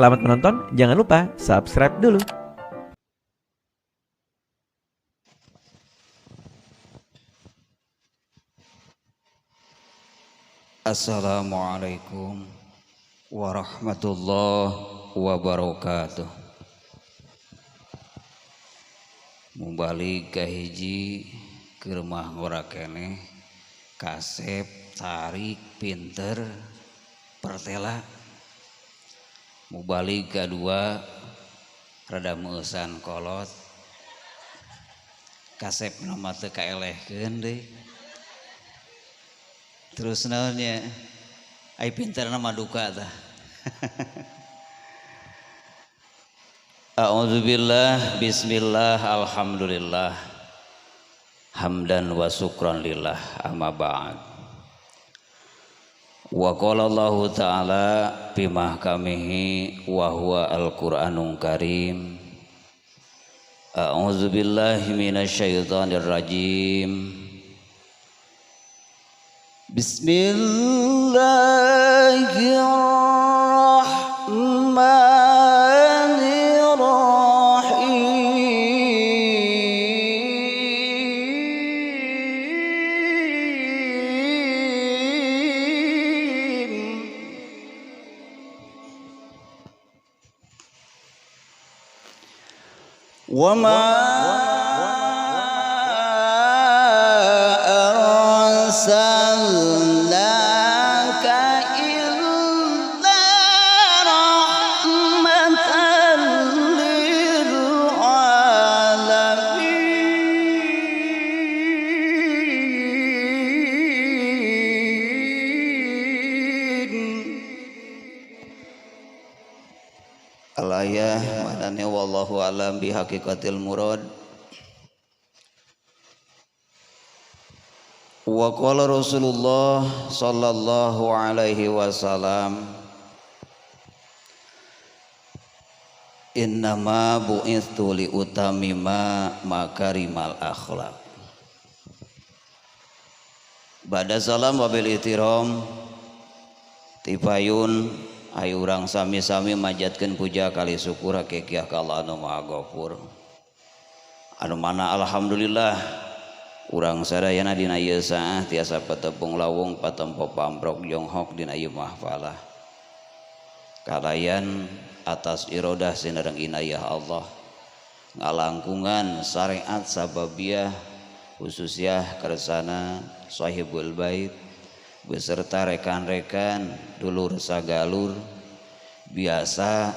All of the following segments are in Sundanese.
Selamat menonton, jangan lupa subscribe dulu. Assalamualaikum warahmatullahi wabarakatuh. Mumbalik ka hiji ke rumah ngora keneh kasep tarik pinter pertela. Mubalik ka dua rada meusan kolot kasep nama teu kaelehkeun deui. Terus naonnya ai pinterna mah duka tah. A'udzubillah bismillah alhamdulillah hamdan wa syukran lillah amma ba'd. Wa qala Allahu ta'ala fi mahkamihi wa huwa al-Qur'anul Karim. A'udzubillahi minasyaitonir rajim. Bismillahirrahmanirrahim. Wa ma arsalnaka illa rahmatan lil alamin. Al-ayah manane wallahu alam bi haqiqatil murad. Wa qala Rasulullah sallallahu alaihi wasallam, innama bu'ithu li utamima makarimal akhlak. Ba'da salam wabil ihtiram tipayun ayu urang sami-sami majatkeun puja kali syukur hakikiah ka Allah anu Maha Ghafur. Anu mana alhamdulillah urang sadayana dina ieu saah tiasa patepung lawung patempo pamprok jonghok dina ieu mahfalah. Kalayan atas irodah sinareng inayah Allah ngalangkungan syariat sababiah khususnya kersana sahibul bait beserta rekan-rekan dulur sagalur biasa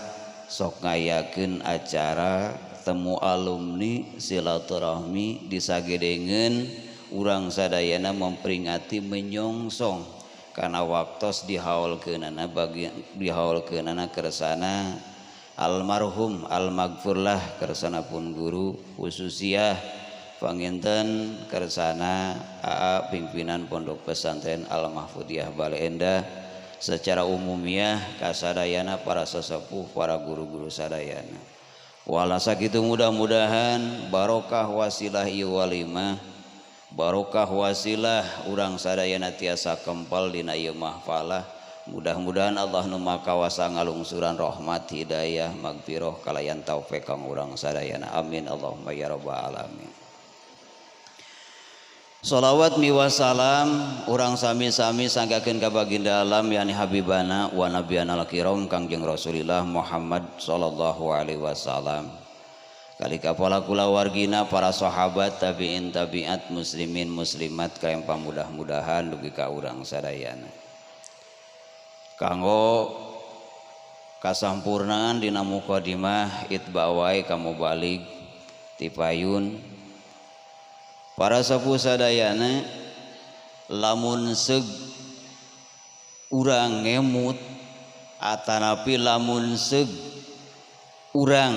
sok ngayakeun acara temu alumni silaturahmi disagedengeun urang sadayana memperingati menyongsong karena waktos dihaulkeunana bagi dihaulkeunana kersana almarhum almagfurlah kersana pun guru khususiah panginten kersana AA pimpinan pondok pesantren Al Mahfudiyah Baleendah secara umumiah kasadayana para sesepuh para guru-guru sadayana. Walasa kitu mudah-mudahan barokah wasilah ieu walimah barokah wasilah urang sadayana tiasa kempal dina ieu mahfalah. Mudah-mudahan Allah nu Maha Kawasa ngalungsuran rahmat hidayah magfirah kalayan taufik kang urang sadayana. Amin Allahumma ya rabbal alamin. Salawat miwa salam urang sami-sami sanggakeun ka baginda alam yani habibana wa nabiyana al-kiram Kangjeng Rasulillah Muhammad sallallahu alaihi wasallam. Kali kapala kulawargina para sahabat tabi'in tabi'at muslimin muslimat kayang pamudah-mudahan dugi ka urang sadayana. Kanggo kasampurnaan dina mukadimah itba wae ka mubalig tipayun para sepuh sadayana lamun seug urang ngemut atanapi lamun seug urang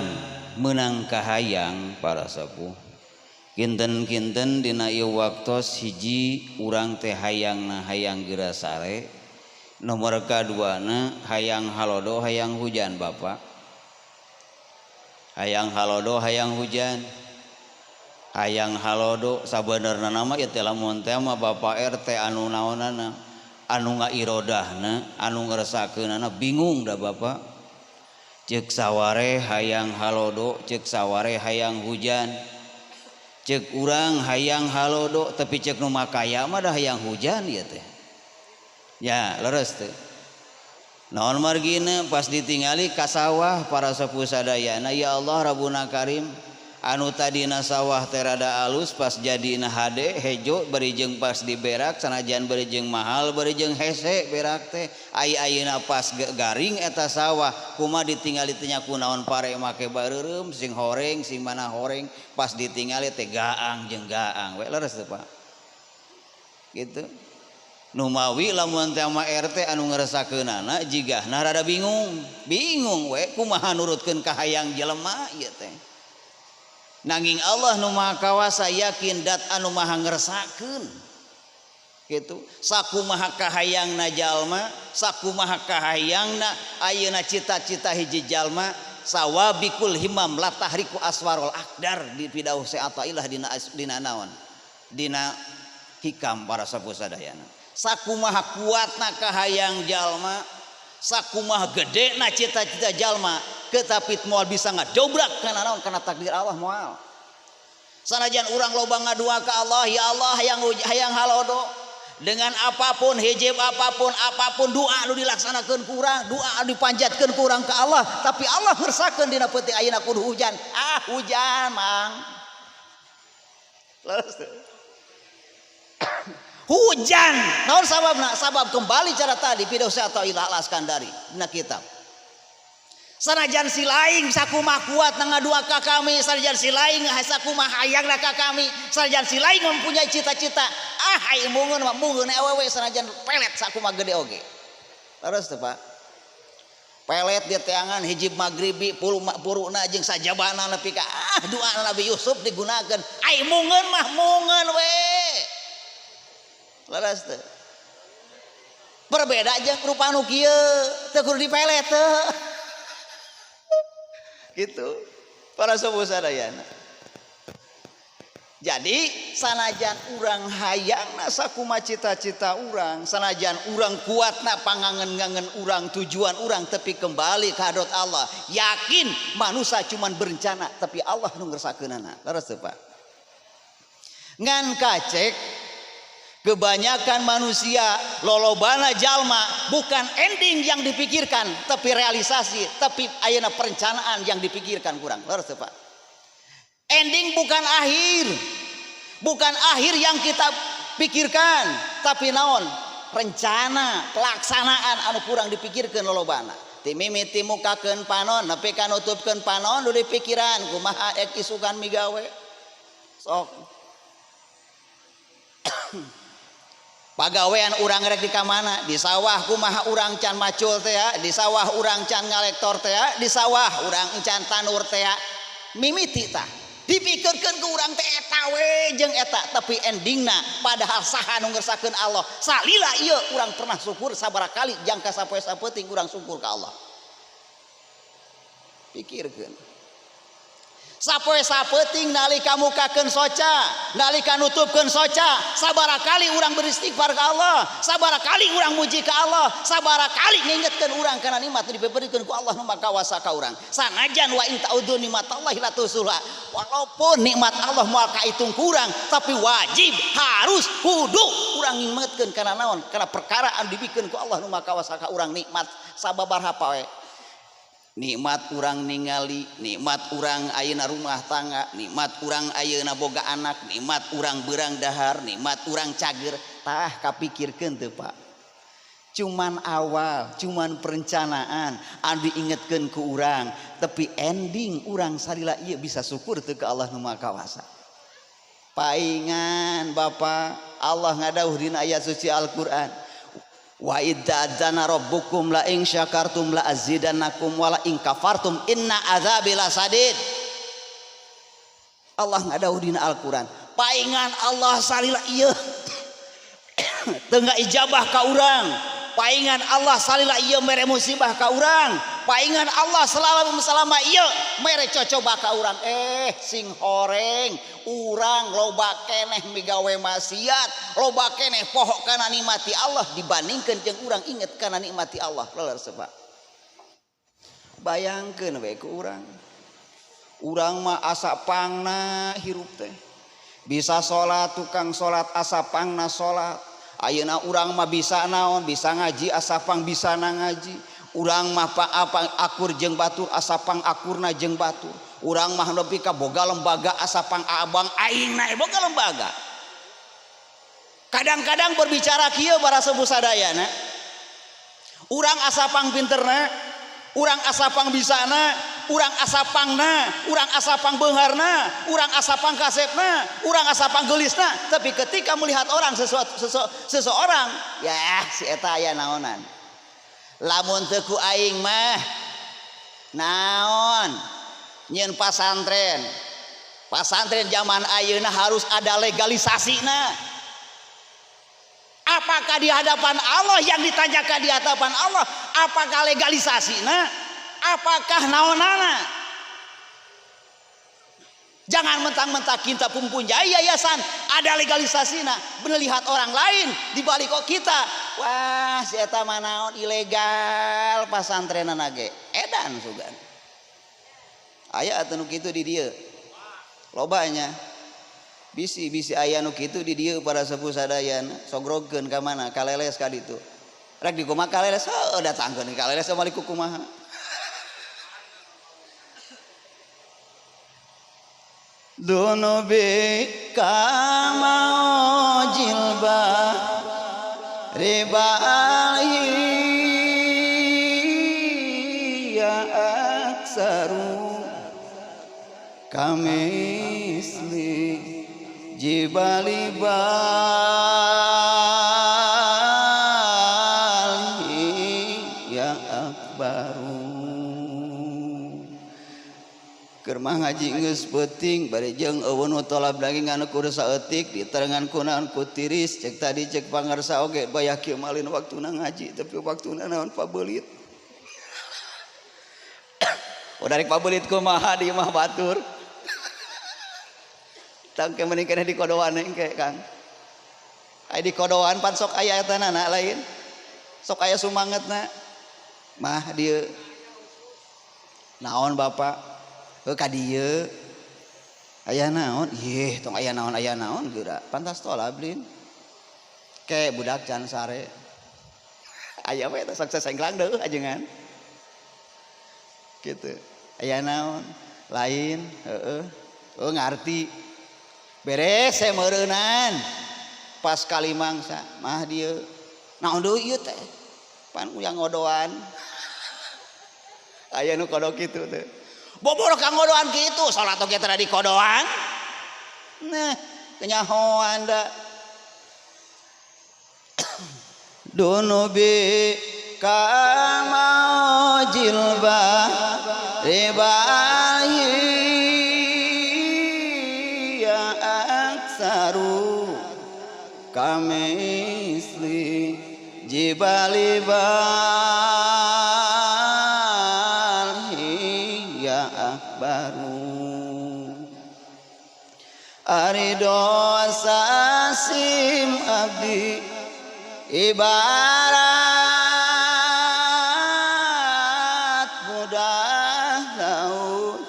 meunang kahayang para sepuh kinten-kinten dina ieu waktos hiji urang teh hayangna hayang geura sare nomor kaduana hayang halodo hayang hujan bapak hayang halodo hayang hujan hayang halodo sabenerna nama ieu teh lamun teh mah bapak RT anu naonana anu ngairodahna anu ngresakeunana bingung da bapak. Cek saware hayang halodo, cek saware hayang hujan. Cek urang hayang halodo, tapi cek nu makaya mah dah hayang hujan ieu teh. Ya, leres teh. Naon margina pas ditingali ka sawah para sepuh sadayana, ya Allah Rabbuna Karim, anu tadina sawah teh rada alus pas jadina hade hejo bari jeung pas diberak sanajan bari jeung mahal bari jeung hese berak teh ai ayeuna pas garing eta sawah kumaha ditingali teh nya kunaon pare make bareureum sing horeng sing mana horeng pas ditingali teh gaang jeung gaang we leres teh Pak gitu. Numawi lamun teh sama RT anu ngerasakeunana jigahna rada bingung bingung we kumaha nurutkeun ka hayang jelema ieu teh. Nanging Allah nu Maha Kawasa yakin dat anu maha ngersakeun gitu. Sakumaha kahayangna jalma, sakumaha kahayangna ayeuna cita-cita hiji jalma, sawabikul himam la tahriku aswarul akdar di pidauh Atailah dina naon? Dina hikam para sepuh sadayana. Sakumaha kuatna kahayang jalma, sakumaha gedena cita-cita jalma, tetapi moal bisa ngadobrak kana naon kana takdir Allah moal. Sanajan urang loba ngadua ka Allah, ya Allah hayang halodo dengan apapun hijab apapun apapun doa nu dilaksanakeun ku urang, doa anu dipanjatkeun ku urang ka Allah, tapi Allah ngersakeun dina peuting ayeuna kudu hujan. Ah hujan mang. Leres teu? Hujan. Naon sababna? Sabab kembali cara tadi pidato Atailah Al-Iskandari dina kitab. Sanajan si laing sakumaha kuat ngadua ka kami, sanajan si laing sakumaha hayangna ka kami, sanajan si laing mempunyai cita-cita, ah ai mungeun mah mungeun awewe sanajan pelet sakumaha gede oge. Leres teu Pak? Pelet di teangan hiji magribi puruna jeung sajabana nepi ka ah doa Nabi Yusuf digunakeun, ai mungeun mah mungeun we. Leres teu? Berbeda jeung rupa nu kieu, teu kudu dipelet teu. Gitu para sepuh sadayana. Jadi sanajan urang hayangna sakumaha cita-cita urang, sanajan urang kuatna pangangen-ngangen urang, tujuan urang, tapi kembali ke hadrat Allah. Yakin manusia cuman berencana, tapi Allah nu ngersakeunana. Leres teu Pak? Ngan kacek kebanyakan manusia lolobana jalma bukan ending yang dipikirkan, tapi realisasi, tapi ayeuna perencanaan yang dipikirkan kurang. Leres teu Pak? Ending bukan akhir. Bukan akhir yang kita pikirkan, tapi naon? Rencana, pelaksanaan anu kurang dipikirkan lolobana. Ti mimiti mukakeun panon, nepi ka nutupkeun panon nu dipikiran kumaha ek isukan migawe. Sok. Pagawean urang rek di kamana? Di sawah kumaha urang can macul teh, di sawah urang can ngalektor teh, di sawah urang can tanur teh. Mimiti tah dipikirkeun ku urang teh eta we jeung eta, tapi endingna padahal saha nu ngersakeun Allah. Salila ieu urang pernah syukur sabaraha kali jangka sapoe sapeuting urang syukur ka Allah. Pikirkeun. Sapoe sapeuting nalika mukakeun soca, nalika nutupkeun soca, sabaraha kali urang beristighfar ka Allah, sabaraha kali urang muji ka Allah, sabaraha kali ngingetkeun urang kana nikmat nu diberikan ku Allah nu Maha Kawasa ka urang. Sanajan wa in ta'udzu nikmatallahi la tuhsuha, walaupun nikmat Allah moal kaitung kurang, tapi wajib harus kudu urang ngingetkeun kana naon? Kana perkara anu dibikeun ku Allah nu Maha Kawasa ka urang nikmat sababaraha poe. Nikmat urang ningali, nikmat urang ayeuna rumah tangga, nikmat urang ayeuna boga anak, nikmat urang beurang dahar, nikmat urang cager. Tah kapikirkeun teu Pak? Cuman awal, cuman perencanaan anu diingetkeun ku urang, tapi ending urang salila ieu bisa syukur teu ka Allah nu Maha Kawasa. Paingan Bapak, Allah ngadawuh dina ayat suci Al-Qur'an. Wa idza'adzana rabbukum la in syakartum la azidannakum wa la in kafartum inna adzabi lasadid. Allah ngadawuh dina Al-Qur'an. Paingan Allah salila ieu teu ijabah ka urang. Paingan Allah salila ieu mere musibah ka urang. Paingan Allah selama ieu mere cocoba ka urang. Sing horeng urang loba keneh migawe maksiat, loba keneh poho kana nikmati Allah dibandingkeun jeung urang inget kana nikmati Allah. Leler sebab Bayangkeun we ku urang. Urang mah asa pangna hirup teh. Bisa salat tukang salat asa pangna salat. Ayeuna urang mah bisa naon, bisa ngaji asa pang bisa na ngaji. Urang mah apa akur jeung batur asa pang akurna jeung batur. Urang mah nepi ka boga lembaga asa pang abang aing na boga lembaga. Kadang-kadang berbicara kieu para sepuh sadayana. Urang asa pang pinterna, urang asa pang bisana, urang asa pangna, urang asa pang beungharna, urang asa pang kasepna, urang asa pang geulisna, tapi ketika melihat orang seseorang, ya si eta aya naonan. Lamun teu ku aing mah naon? Nyieun pasantren. Pasantren zaman ayeuna harus ada legalisasina. Apakah di hadapan Allah yang ditanyakan di hadapan Allah, apakah legalisasina? Apakah naonana? Jangan mentang-mentang kita mempunyai yayasan, ada legalisasina, melihat orang lain di balik kok kita, wah si eta mah naon ilegal pasantrenana ge. Edan sugan. Aya atuh nu kitu di dieu. Lobanya. Bisi-bisi aya nu kitu di dieu para sepuh sadayana, sogrogkeun ka mana? Kaleles ka ditu. Rek di kumaha kaleles? Heuh datangkeun kaleles balik ku kumaha. Dunubi kama jilba ribali ya aksaru kamisli jibali bali ya akbaru. Keur mah ngaji geus peuting bari jeung eueun nu tolab lagi nganu kudu saeutik diterengan kunaon ku tiris cek tadi cek pangarsa oge bayah kieu malin waktuna ngaji tapi waktuna naon pabeulit. Udah rek pabeulit kumaha di imah batur. Tangke mending keneh di kodoan engke Kang. Aya di kodoan pan sok aya eta na lain. Sok aya sumangetna. Mah dieu. Naon Bapak? Heuh ka dieu. Aya naon? Ih, tong aya naon geura. Pantas tolab lin. Ke budak can sare. Aya we eta sok sesengklang deuh ajengan. Gitu. Aya naon? Lain, heeh. Oh ngarti. Beres saya meureunan. Pas kali mangsa mah dieu. Naon deui ieu teh? Pan uyang ngodoan. Aya nu kodok kitu teh. Boboro ka ngodoan kitu, salat oge teh di kodoan. Nah, kenyahoan da. Dunubi kama jilba ribahi ya aksaru kamisli jibali bali ya akbaru. Ari dosa sim abdi ibarat mudah laut,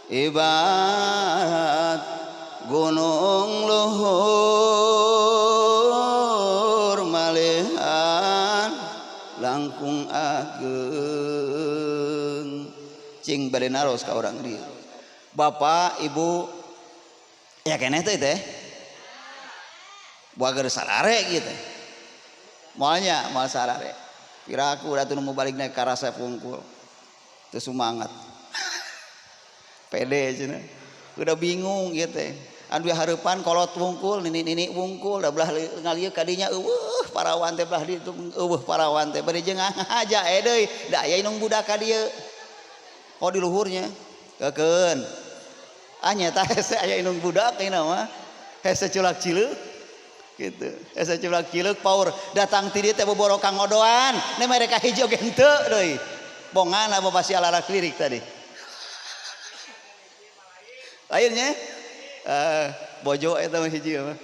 ibarat gunung luhur malihan langkung ageng. Cing bade naros ka urang dieu. Bapak ibu ya keneh teh teh buager sarare gitu. Moalnya moal sarare. Piraku udah nu balik naik karasa pungkul. Teu sumangat. Pede cenah. Udah bingung gitu teh. Anu hareupan kolot wungkul, nini-nini wungkul, da belah ngalieu ka dinya eueuh parawan teh belah ditu eueuh parawan teh bari jeung ngahaja eh deui da aya inung budak ka dieu. Oh di luhurnya. Kekeun. Ah nyata hese aya inung budak ieu mah. Hese culak cileuk. Gitu. Hese culak cileuk paur datang ti dieu teh boboro ka ngodoan, ne mereka hiji oge henteu deui. Bongan apa pasti ala-ala lirik tadi. Lainnya bojo eta mah hiji mah.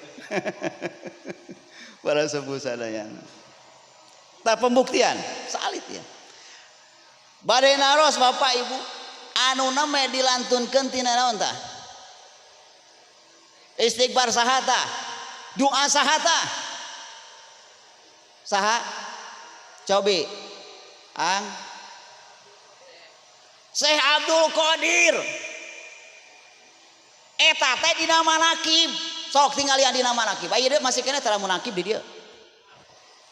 Para sepuh sadayana. Tah pembuktian salit ya. Bade naros Bapak Ibu, anu name dilantunkeun tina naon tah? Istighfar saha tah? Doa saha tah? Saha? Cobi. Ang Syekh Abdul Qadir. Eta teh dina manakib. Sok tinggalian dina manakib. Aya deui masih keneh tara manakib di dieu.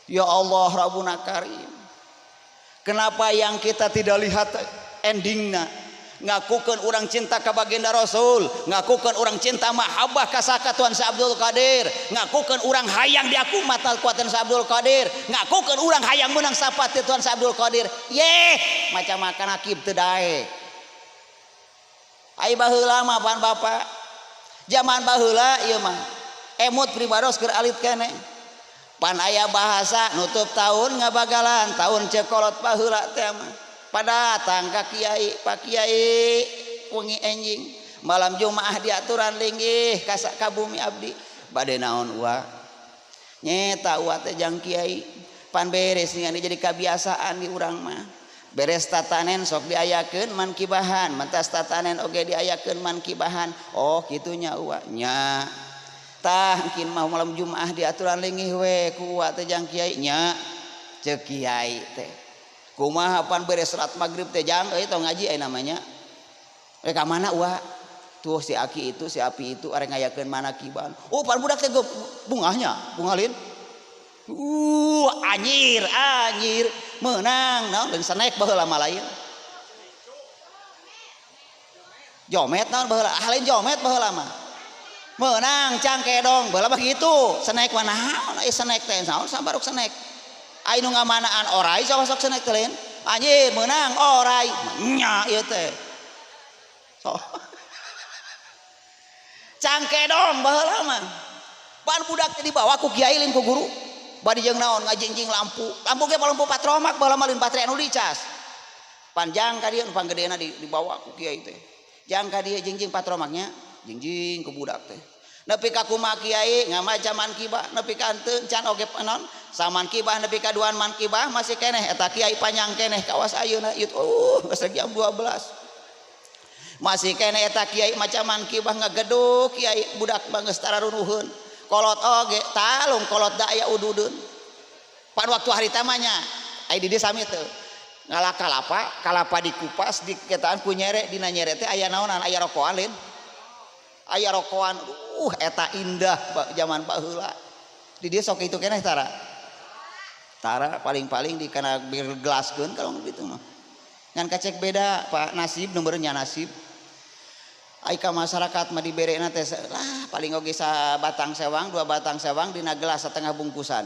Ya Allah Rabbuna Karim. Kenapa yang kita tidak lihat endingna? Ngakukeun urang cinta ka baginda Rasul, ngakukeun urang cinta mahabbah ka saka Tuhan Syekh Abdul Qadir, ngakukeun urang hayang diaku matal kuatan Syekh Abdul Qadir, ngakukeun urang hayang meunang syafaat ti Tuhan Syekh Abdul Qadir. Yeh, macam makan akib teu daek. Ai baheula mah pan bapak. Zaman baheula ieu mah emut pribados keur alit keneh. Pan aya bahasa nutup tahun ngabagalan tahun cekolot baheula teh mah. Padatang ka kiai, Pak Kiai wengi enjing malam Jumaah diaturan linggih ka ka bumi abdi. Bade naon uwa? Nyeta uwa teh jang kiai. Pan beres ningali jadi kabiasaan di urang mah. Beres tatanen sok diayakeun mankibahan, mentas tatanen oge diayakeun mankibahan. Oh kitunya uwa nya. Tah engkin mah malam Jumaah diaturan linggih we ku uwa teh jang kiai nya. Ceuk kiai teh. Kumaha pan beres salat maghrib teh jang euy tong ngaji aya namanya. Rek ka mana uwa? Tuh si aki itu si api itu arek ngayakeun manakiban. Oh pan budak teh bungahnya, bungalin. Anjir, anjir, menang naon lain senek baheula mah lain. Jomet naon baheula, ah lain jomet baheula mah. Menang cangkedong, baheula mah kitu. Senek mah naon aya senek teh naon sabaruk senek. Ai nu ngamanaan orai sok sok senek teh lain. Anjir, menang orai. Nya ieu teh. So. Cangkedong baheula mah. Pan budak teh dibawa ku kiai lain ku guru. Bari jeung naon ngajingjing lampu. Lampu ge lampu patromak baheula mah lain baterai anu dicas. Panjang ka dieu nu panggedena dibawa ku kiai teh. Jang ka dieu jingjing patromaknya, jingjing ku budak teh. Nepi ka kumaha kiai ngamaca mankibah, nepi ka henteu can oge naon saman kibah nepi ka duaan mankibah masih keneh eta kiai panjang keneh kawas ayeuna ieu geus jam 12. Masih keneh eta kiai maca mankibah ngageduk kiai budak mah geus tararunuheun. Kolot oge talung kolot da aya ududeun. Pan waktu harita mah nya ai di dieu sami teu. Ngala kalapa, kalapa dikupas diketaan ku nyere dina nyere teh aya naonan aya rokokan lain. Aya rokokan, eta indah zaman baheula. Di dieu sok itu keneh tara. Tara paling-paling di kana bir gelaskeun kalau gitu mah. Ngan kacek beda Pak nasib nomornya nasib. Ai ka masyarakat mah diberena teh lah paling oge sabatang sewang, dua batang sewang dina gelas setengah bungkusan.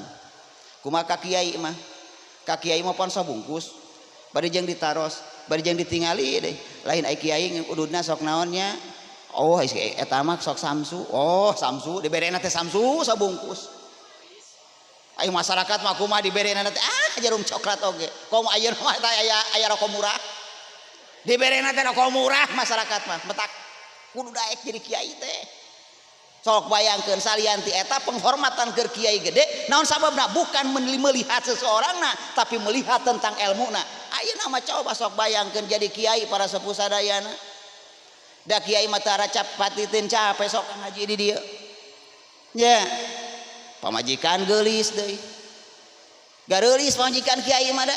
Kumaha ka kiai mah? Ka kiai mah pon sabungkus. Bari jeung ditaros, bari jeung ditingali deh. Lain ai kiai ududna sok naonnya? Oh, eta mah sok samsu. Oh, samsu diberena teh samsu sabungkus. Ai masyarakat mah kumaha diberena teh ah jarum coklat oge. Komo ayeuna mah teh aya rokok murah. Diberena teh rokok murah masyarakat mah. Metak kudu daek jadi kiai teh. Sok bayangkeun salian ti eta penghormatan keur kiai gede, naon sababna? Bukan melihat seseorangna, tapi melihat tentang elmuna. Ayeuna mah coba sok bayangkeun jadi kiai para sepuh sadayana. Da kiai mah tara patitin capek sok ngaji di dieu. Nya. Pamajikan geulis deui. Gareulis pamajikan kiai mah da.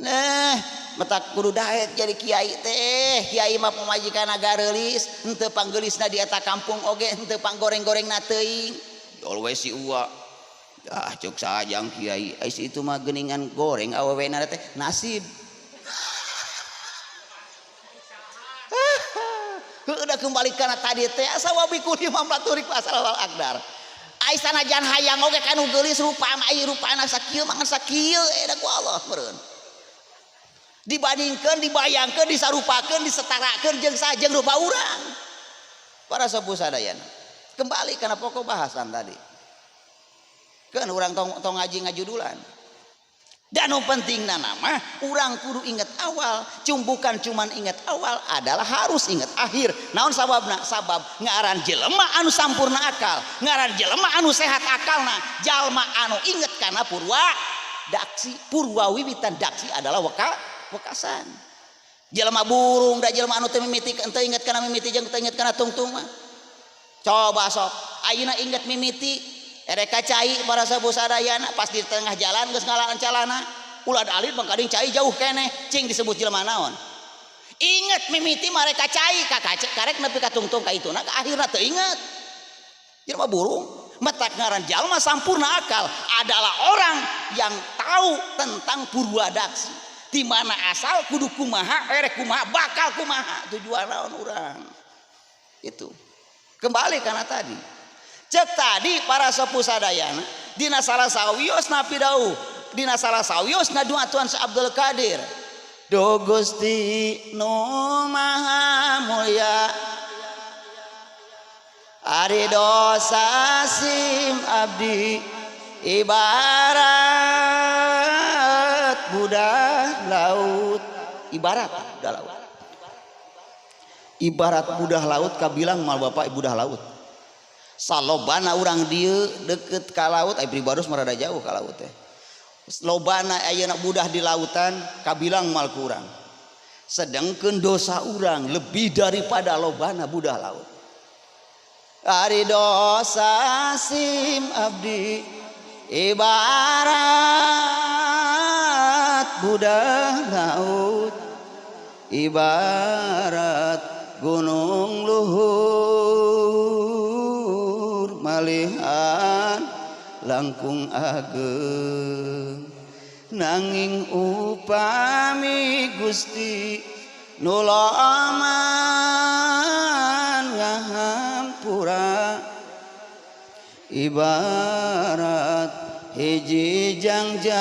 Nah, metak kudu daek jadi kiai teh. Kiai mah pamajikan gareulis, henteu panggeulisna di eta kampung oge henteu panggoreng-gorengna teuing. Always si uwa. Ah ceuk sajang kiai, ai si itu mah geuningan goreng awewena teh nasib. Udah kembali kana tadi teh asa wabikuli mamlaturik asal wal akdar. Ai sanajan hayang oge kanu geulis rupa mah ai rupana sakieu mah sakieu eta ku Allah meureun. Dibandingkeun, dibayangkeun, disarupakeun, disetarakeun jeung sajeng rupa urang. Para sepuh sadayana. Kembali kana pokok bahasan tadi. Keun urang tong ngaji ngajudulan. Dan nu pentingna nama urang kudu inget awal, bukan cuman inget awal adalah harus inget akhir. Naon sababna? Sabab ngaran jelema anu sampurna akal, ngaran jelema anu sehat akalna, jalma anu inget kana purwa Daksi purwa wiwitan daksi adalah wekasan. Jelema burung da jelema anu teu mimiti teu inget kana mimiti jeung teu inget kana tungtung mah. Coba sok ayeuna inget mimiti erek ka cai para sepuh sadayana pas di tengah jalan geus ngalaan calana. Ulah alit mangkading cai jauh keneh cing disebut jelema naon. Inget mimiti mereka cai ka karek nepi ka tungtung ka ituna ka akhirna teu inget. Jelema burung matak ngaran jalma sampurna akal adalah orang yang tahu tentang purwadaksi. Di mana asal kudu kumaha erek kumaha bakal kumaha tujuan naon urang. Itu. Kembali karena tadi. Cek tadi para sepuh sadayana dina salah sawios napi dawuh dina salah sawios ngadua Tuan Syekh Abdul Qadir. Duh Gusti nu Maha Mulya ari dosa sim abdi ibarat budah laut. Ibarat budah laut. Ibarat budah laut kabilang mal bapak budah laut. Salobana urang dieu deket ka laut, ai pribados mah rada jauh ka laut teh. Lobana ayeuna budah di lautan kabilang mal kurang. Sedangkan dosa urang lebih daripada lobana budah laut. Ari dosa sim abdi ibarat budah laut, ibarat gunung luhur malihan langkung ageng. Nanging upami Gusti nu loman ngahampura ibarat hiji jangjang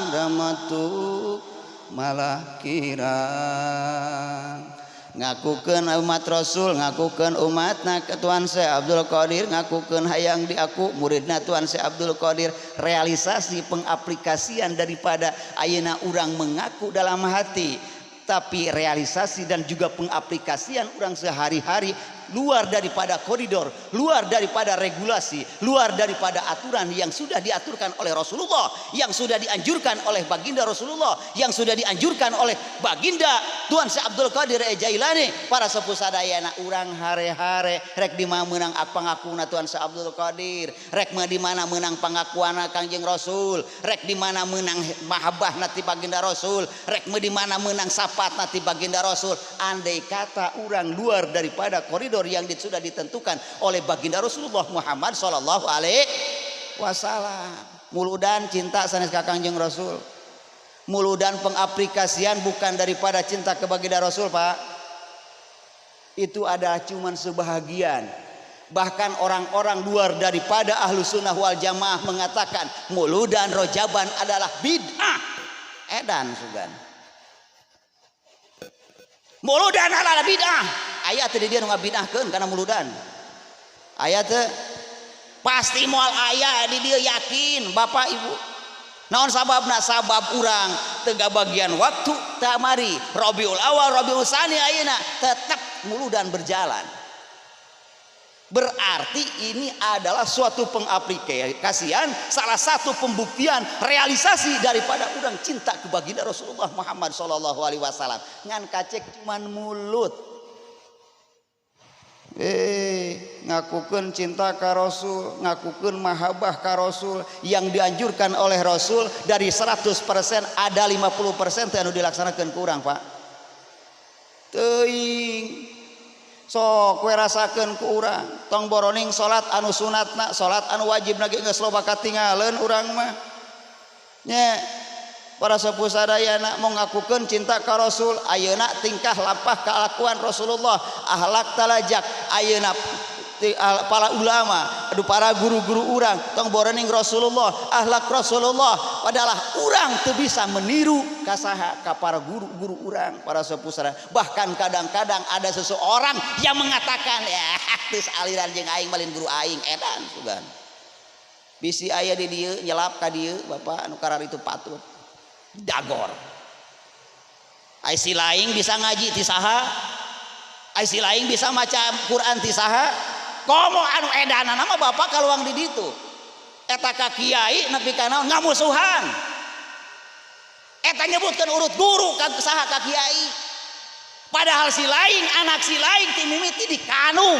ramatuk malah kirang. Ngakukeun umat Rasul, ngakukeun umatna Tuan Syekh Abdul Qadir, ngakukeun hayang diaku muridna Tuan Syekh Abdul Qadir. Realisasi pengaplikasian daripada ayeuna urang mengaku dalam hati, tapi realisasi dan juga pengaplikasian urang sehari-hari luar daripada koridor, luar daripada regulasi, luar daripada aturan yang sudah diaturkan oleh Rasulullah, yang sudah dianjurkan oleh baginda Rasulullah, yang sudah dianjurkan oleh baginda Tuan Syekh Abdul Qadir Jailani. Para sepuh sadayana urang hare-hare rek di mana meunang pangakuna Tuan Syekh Abdul Qadir, rek di mana meunang pangakuana Kangjeng Rasul, rek di mana meunang mahabbahna ti baginda Rasul, rek di mana meunang sapaatna ti baginda Rasul. Andai kata urang luar daripada koridor yang sudah ditentukan oleh baginda Rasulullah Muhammad Shallallahu Alaihi Wasallam. Muludan cinta sanes ka Kangjeng Rasul, muludan pengaplikasian bukan daripada cinta ke baginda Rasul, Pak. Itu adalah cuman sebahagian. Bahkan orang-orang luar daripada ahlu sunnah wal jamaah mengatakan muludan rojaban adalah bid'ah. Edan sugan. Muludan adalah bid'ah. Aya teu di dieu nu ngabid'ahkeun kana muludan. Aya teu? Pasti moal aya di dieu, yakin Bapak Ibu. Naon sababna? Sabab urang teu bagian waktu tamari Rabiul Awal Rabiul Tsani ayeuna tetap muludan berjalan. Berarti ini adalah suatu pengaplikasian, salah satu pembuktian realisasi daripada urang cinta ke baginda Rasulullah Muhammad Shallallahu Alaihi Wasallam. Ngan kacek cuman mulut. Ngakukeun cinta ka Rasul, ngakukeun mahabbah ka Rasul, yang dianjurkan oleh Rasul dari 100% ada 50% teh anu dilaksanakeun ku urang, Pak. Teuing. Sok we rasakeun ku urang, tong boroning salat anu sunatna, salat anu wajibna ge geus loba katingaleun urang mah. Nya para sepuh sadayana mau ngakukeun cinta ka Rasul, ayeuna tingkah lampah kalakuan Rasulullah, akhlak talajak, ayeuna para ulama, aduh para guru-guru urang tong boroning Rasulullah, akhlak Rasulullah, padahal urang teu bisa meniru ka saha, ka para guru-guru urang, para sepuh sadayana. Bahkan kadang-kadang ada seseorang yang mengatakan, ya geus aliran jeung aing malin guru aing, edan sugan. Bisi aya di dieu nyelap ka dieu bapak anu karar itu patut. Dagor. Ai si laing bisa ngaji ti saha? Ai si laing bisa maca Quran ti saha? Komo anu edanana mah bapak kaluang di ditu. Eta ka kiai nepi ka naon ngamusuhan. Eta nyebutkeun urut guru ka saha ka kiai. Padahal si lain anak si lain ti mimiti dikanung.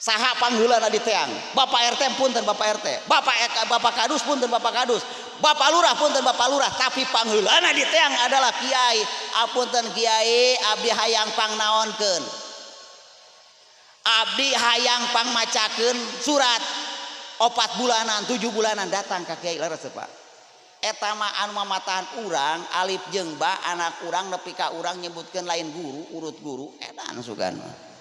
Saha pangheulana di teang? Bapak RT punten Bapak RT, Bapak Kadus punten Bapak Kadus, Bapak Lurah punten Bapak Lurah, tapi pangheulana di teang adalah kiai. Apunten kiai, abdi hayang pangnaonkeun. Abdi hayang pangmacakeun surat 4 bulanan, 7 bulanan datang ka kiai leres Pak. Eta mah anu mamatahan urang alif jeung ba anak urang nepi ka urang nyebutkeun lain guru, urut guru edan sugan mah.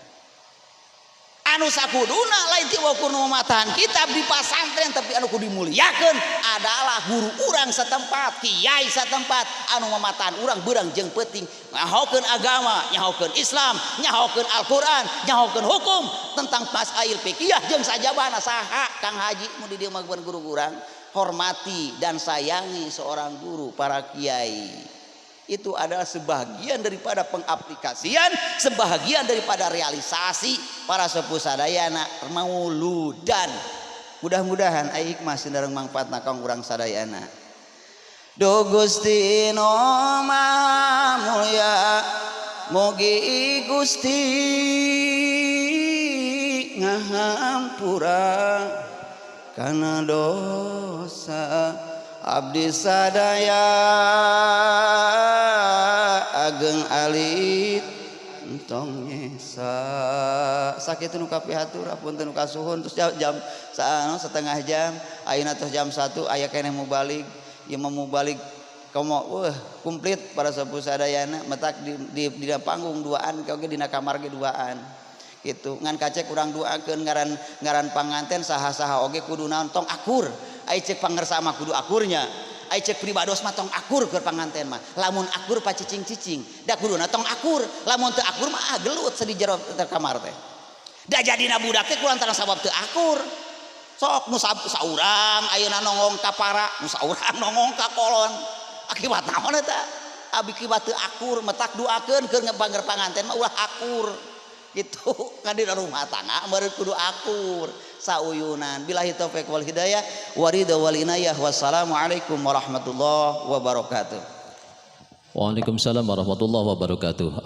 Anu sakuduna lain ti ukur nu mamatahan kitab di pasantren tapi anu kudu dimuliakeun adalah guru urang setempat, kiai setempat anu mamatahan urang beurang jeung peuting nyahokeun agama, nyahokeun Islam, nyahokeun Al-Qur'an, nyahokeun hukum tentang masail fikih jeung sajabana saha Kang Haji mun di dieu mah guru urang. Hormati dan sayangi seorang guru, para kiai. Itu adalah sebagian daripada pengaplikasian, sebagian daripada realisasi para sepuh sadayana mauludan. Mudah-mudahan ai hikmah sinareng mangfaatna kang urang sadayana. Duh Gusti nu Maha Mulya, mugi Gusti ngahampura kana dosa abdi sadaya ageng alit entong nyesa. Sakitu nu kapihatur, apunten nu kasuhun. Terus jam setengah jam ayeuna tos jam 1 aya keneh mubalik, ieu mah mubalik komo weuh komplit para sepuh sadayana metak di panggung duaan oge dina kamar ge duaan. Gitu ngan kacek urang doakeun ngaran panganten saha-saha oge kudu naon tong akur. Ai cek pangersa mah kudu akurnya, ai cek pribados mah tong akur keur panganten mah. Lamun akur pacicing-cicing da kuduna tong akur, lamun teu akur mah gelut sedi jero kamar teh. Da jadina budak teh kulantaran sabab teu akur. Sok nu saurang ayeuna nongong ka para, nu saurang nongong ka kolon. Akibat naon eta? Akibat teu akur, metak doakeun keur ngebanger panganten mah ulah akur. Gitu kan di rumah tangga meureun kudu akur sauyunan. Billahi taufik wal hidayah waridha wal inayah. Wassalamualaikum warahmatullahi wabarakatuh. Waalaikumsalam warahmatullahi wabarakatuh.